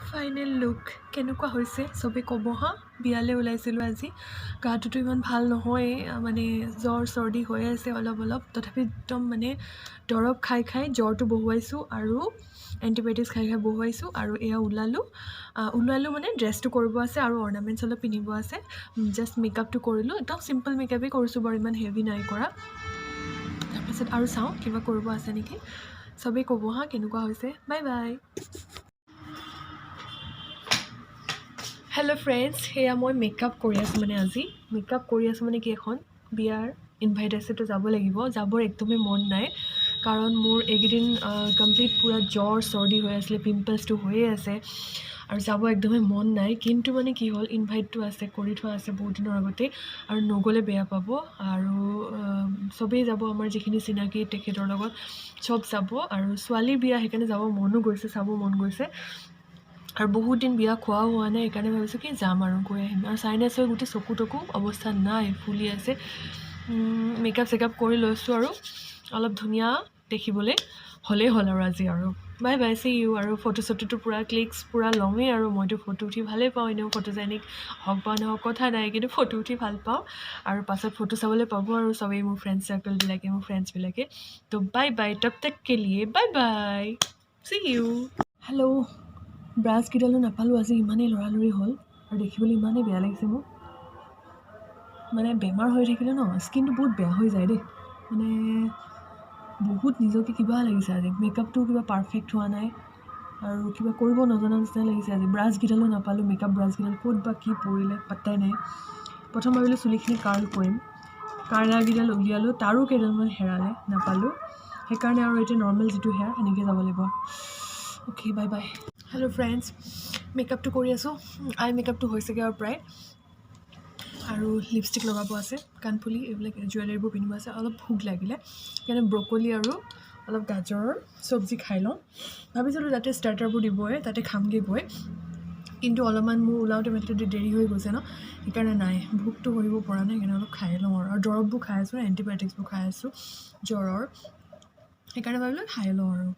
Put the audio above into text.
Final look কেনেকুৱা হৈছে চবেই ক'ব হা। বিয়ালৈ ওলাইছিলোঁ আজি। গাটোতো ইমান ভাল নহয়েই, মানে জ্বৰ চৰ্দি হৈ আছে অলপ অলপ। তথাপি একদম মানে দৰৱ খাই খাই জ্বৰটো বহুৱাইছোঁ আৰু এণ্টিবায়'টিক্স খাই খাই বহুৱাইছোঁ। আৰু এয়া ওলালোঁ। ওলালোঁ মানে ড্ৰেছটো কৰিব আছে আৰু অৰ্ণামেণ্টছ অলপ পিন্ধিব আছে। জাষ্ট মেকআপটো কৰিলোঁ, একদম চিম্পল মেকআপেই কৰিছোঁ বাৰু, ইমান হেভি নাই কৰা। তাৰপাছত আৰু চাওঁ কিবা কৰিব আছে নেকি। চবেই ক'ব হা কেনেকুৱা হৈছে। Bye bye. Hello friends, সেয়া মই মেকআপ কৰি আছোঁ। মানে আজি মেকআপ কৰি আছোঁ মানে কি, এখন বিয়াৰ ইনভাইট আছে তো যাব লাগিব। যাবৰ একদমেই মন নাই, কাৰণ মোৰ এইকেইদিন কমপ্লিট পূৰা জ্বৰ চৰ্দি হৈ আছিলে, পিম্পলছটো হৈয়ে আছে আৰু যাব একদমেই মন নাই। কিন্তু মানে কি হ'ল, ইনভাইটটো আছে, কৰি থোৱা আছে বহুত দিনৰ আগতেই আৰু নগ'লে বেয়া পাব। আৰু চবেই যাব, আমাৰ যিখিনি চিনাকি তেখেতৰ লগত চব যাব। আৰু ছোৱালীৰ বিয়া, সেইকাৰণে যাব মনো গৈছে, চাব মন গৈছে। আৰু বহুত দিন বিয়া খোৱাও হোৱা নাই, সেইকাৰণে ভাবিছোঁ কি যাম আৰু গৈ আহিম। আৰু চাইনাছ হৈ গোটেই চকু তকু অৱস্থা নাই, ফুলি আছে। মেকআপ চেকআপ কৰি লৈছোঁ আৰু অলপ ধুনীয়া দেখিবলৈ হ'লেই হ'ল আৰু আজি আৰু। Bye bye, see you. আৰু ফটো চটোতো পূৰা ক্লিকছ পূৰা ল'মেই আৰু মইতো ফটো উঠি ভালেই পাওঁ। এনেও ফটোজেনিক হওক বা নহওক কথা নাই, কিন্তু ফটো উঠি ভাল পাওঁ। আৰু পাছত ফটো চাবলৈ পাব আৰু চবেই, মোৰ ফ্ৰেণ্ড চাৰ্কলবিলাকে, মোৰ ফ্ৰেণ্ডছবিলাকে। তো বাই বাই, तब तक के लिए bye bye, see you. Hello, ব্ৰাছকেইডালো নাপালোঁ আজি, ইমানেই লৰালৰি হ'ল আৰু দেখিবলৈ ইমানেই বেয়া লাগিছে মোক। মানে বেমাৰ হৈ থাকিলে ন স্কিনটো বহুত বেয়া হৈ যায় দেই। মানে বহুত নিজকে কিবা লাগিছে আজি। মেকআপটো কিবা পাৰফেক্ট হোৱা নাই আৰু কিবা কৰিব নজনা নিচিনা লাগিছে আজি। ব্ৰাছকেইডালো নাপালোঁ, মেকআপ ব্ৰাছকেইডাল ক'ত বা কি পৰিলে পাত্তাই নাই। প্ৰথম ভাবিলোঁ চুলিখিনি কাৰ্ল কৰিম, কাৰ্লাৰকেইডাল উলিয়ালোঁ, তাৰো কেইডালমান হেৰালে, নাপালোঁ। সেইকাৰণে আৰু এতিয়া নৰ্মেল যিটো হেয়াৰ সেনেকৈ যাব লাগিব। Okay, bye bye. Hello friends, মেকআপটো কৰি আছোঁ। আই মেকআপটো হৈছেগৈ আৰু প্ৰায়, আৰু লিপষ্টিক লগাব আছে, কাণফুলি এইবিলাক জুৱেলাৰীবোৰ পিন্ধিব আছে। অলপ ভোক লাগিলে, সেইকাৰণে ব্ৰকলি আৰু অলপ গাজৰৰ চব্জি খাই লওঁ। ভাবিছিলোঁ তাতে ষ্টাৰ্টাৰবোৰ দিবই, তাতে খামগৈ গৈ, কিন্তু অলপমান মোৰ ওলাওঁতে মেলোঁতে দেৰি হৈ গৈছে ন, সেইকাৰণে নাই, ভোকটো সহিব পৰা নাই, সেইকাৰণে অলপ খাই লওঁ আৰু। আৰু দৰৱবোৰ খাই আছোঁ, এণ্টিবায়'টিক্সবোৰ খাই আছোঁ জ্বৰৰ, সেইকাৰণে ভাবিলোঁ খাই লওঁ আৰু।